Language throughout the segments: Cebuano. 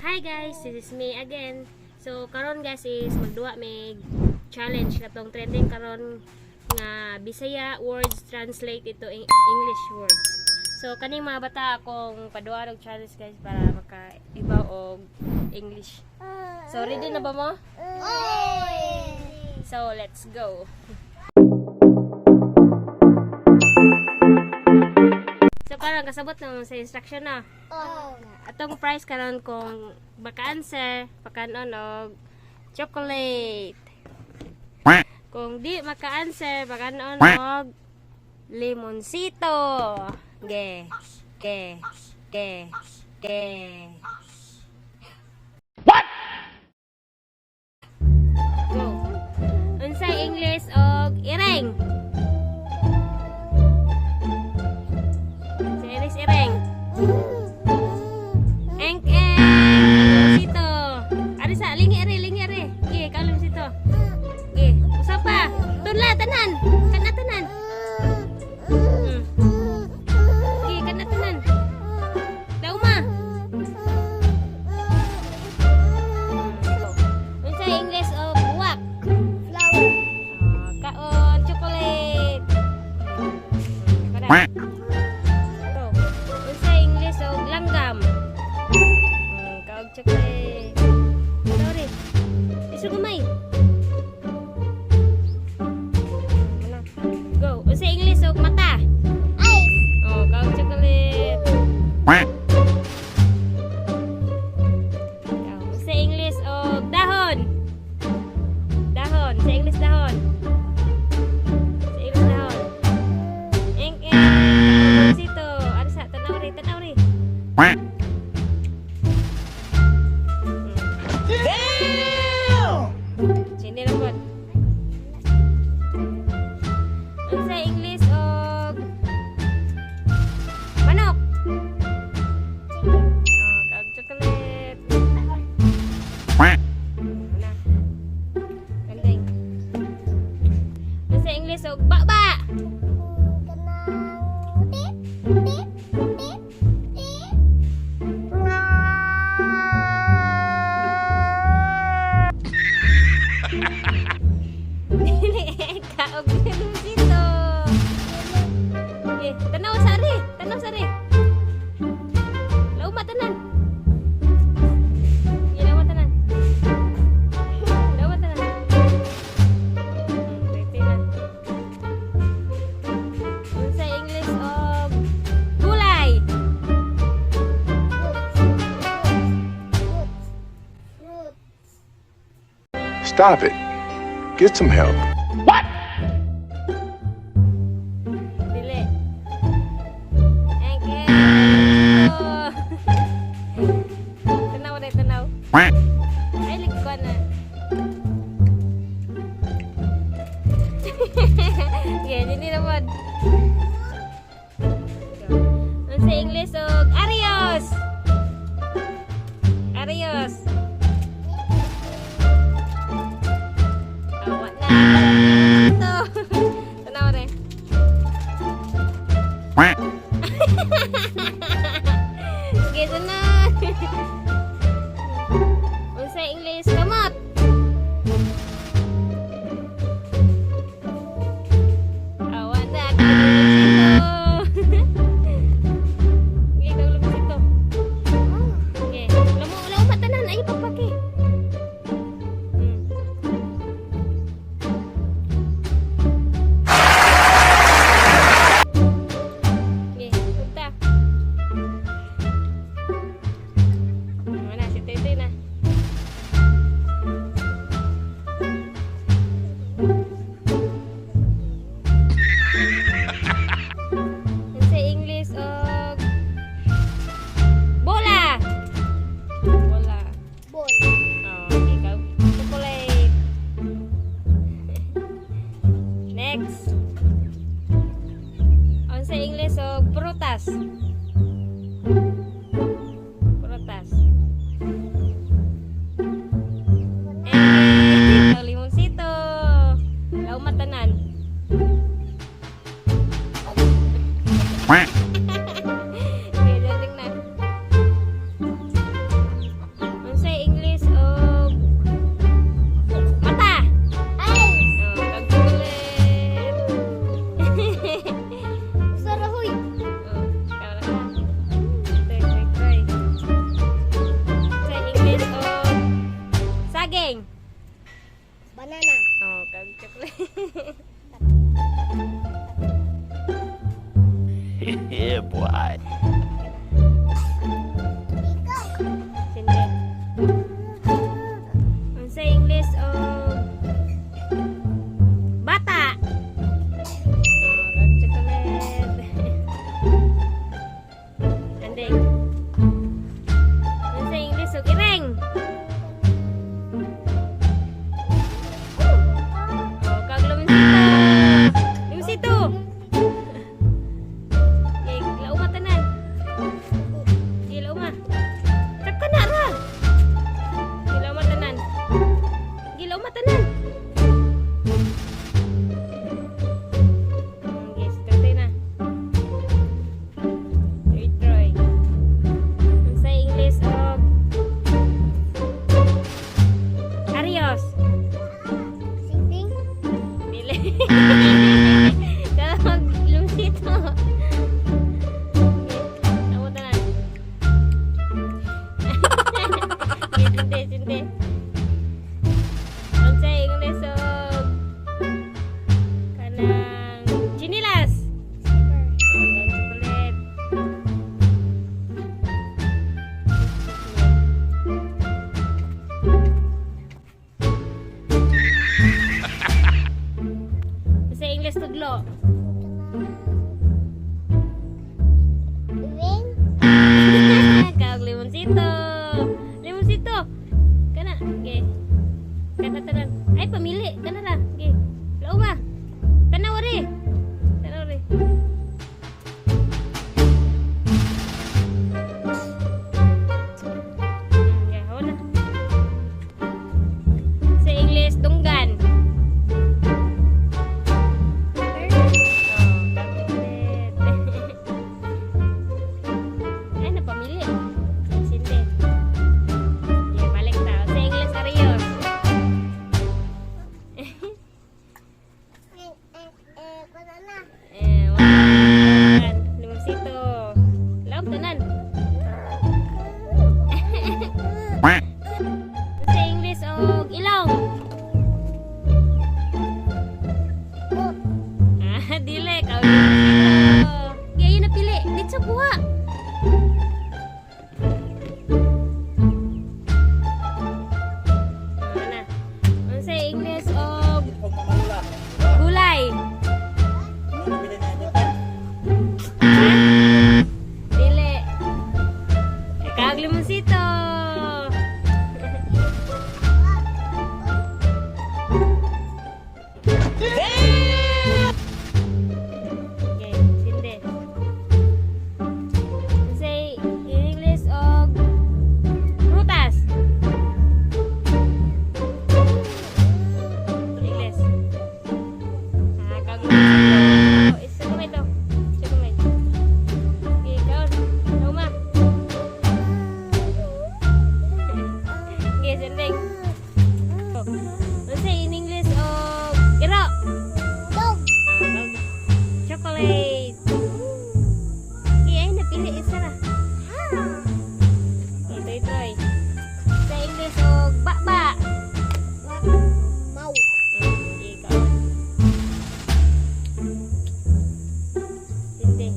Hi guys, this is me again. So karon guys is magduwa may challenge katong trending karon nga Bisaya words translate ito in English words. So kaning mga bata akong paduwa og challenge, guys, para makaibaw og English. So ready na ba mo? So let's go. So karon kasabot na mo sa instruction na. Atong prize karon kung maka-answer, pakanon og chocolate. Kung di maka-answer, pakanon og limoncito. Ge. Ge. Ge. Ge. What? Go. Unsay English og ireng? Sa English ireng. Eng eng. Limoncito. Ari sa lingi ari, lingi ari. Ge, ka limoncito. Ge, usa pa. Tunla tanan. Kana tanan. Ge, kana tanan. Dauma. Go. Unsa English og buwak? Flower. Ah, kaon chocolate. Kada. Go. Unsa English og langgam? Kaog chocolate. Sorry. Isu gamay. Ano? Go. Unsa English og mata? Eyes. Oh, kaog chocolate. Go. Unsa English og dahon? Dahon. Sa English dahon. Sa English dahon. Eng eng. Sito. Ano sa tanaw ri, tanaw ri. Sini lang pod. Unsa English og manok? Oh, kaog chocolate. Ano na? Kanding. Unsa English og baba? Kanang tip, tip, tip, tip. Dili, kaog dito. Okay, tanaw sa ari, tanaw sa ari. Lauma tanan. Sige, lauma tanan. Lauma tanan. Pwede na. Unsa English og gulay? Fruit. Fruit. Stop it. Get some help. Dili. Eng eng. Oh. Tanaw na, tanaw. Ay, ligko na. Okay, hindi naman. Unsa English og Arios? Arios. Awa na. Ito. Tanaw rin. Sige, sunod. Unsa English kamot? Awa na. Sige, kag limoncito. Okay. Lamo, lamo matanan. Ay, pagpaki. Okay, punta. Wala, si Tete na. Sa English og bola. Bola. Ball. Sinde, sinde. Unsay English og kanang chinilas? Ang chocolate. Sa English tudlo. Wing. Kag limonsito. Limonsito. Kana, okay. Kana tanan. Ay, pamili. Kana ra. Okay. Lauma. Tanaw ri. Tanaw ri. Okay, hawa na. Sa English, dunggan. Oh, chocolate. Ay, napamili. Sinde. Okay, balik ta. Sa English, ariyos. Eh, eh, eh, kuno na. Eh, one. Limonsito. Laom tanan. Sa English og ilong. Oh, Ah, dili ka limonsito. Gaya na pili. Dito kuha. Ano na? Sa English og gulay. Ha? Dili. Kag limonsito. Okay, sinde. Say in English og prutas. English. Ah, kag limonsito. Isa kamay to. Isa kamay. Okay, kaon. Nauma. Okay, sending. Say in English og iro. Dog. Ah, chocolate. Okay, ay napili isa ra. Okay, toy toy. Sa English og baba. Mau. Okay, kaon. Sinde.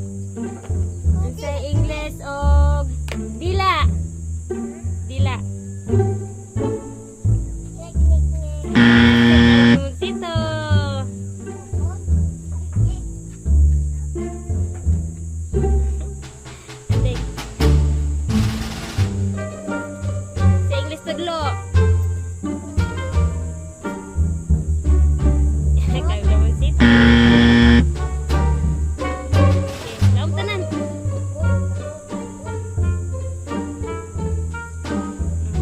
Sa English og dila. Dila. Nek, nek, nek. Sito. Anding. Sa English tudlo. Kag sito. Okay, laom tanan.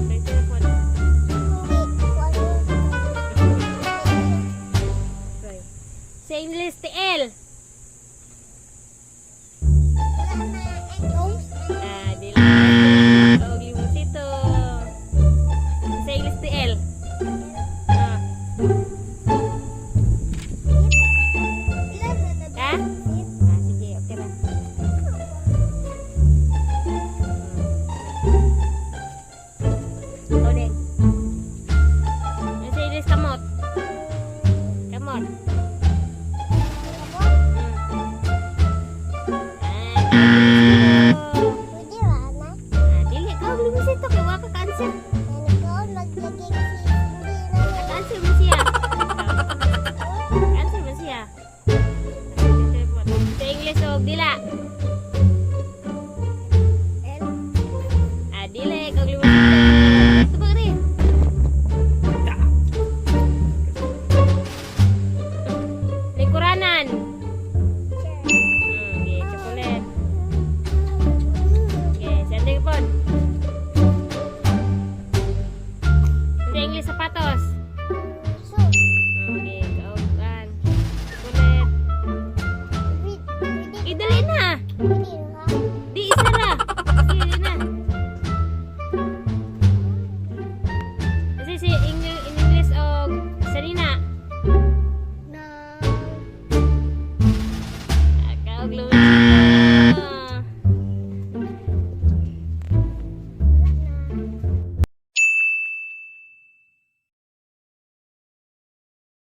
Kay telephone. Sorry. Sa English TL. Ah, dili. Og limonsito. Sa English TL. Ah. Ha? Ah, sige, okay ra. Ikaw din. Sa English kamot. Kamot. Ah, ah, dili ka og limonsito kay wa ka ka-answer. Ka-answer man siya. Ka-answer man siya. Sa English og dila. Ah, dili kag limonsito. Tubag rin. Lingkuranan. Okay, chocolate. Okay, sending pod. Sa English sapatos. Okay, kauban. Chocolate. Idali na.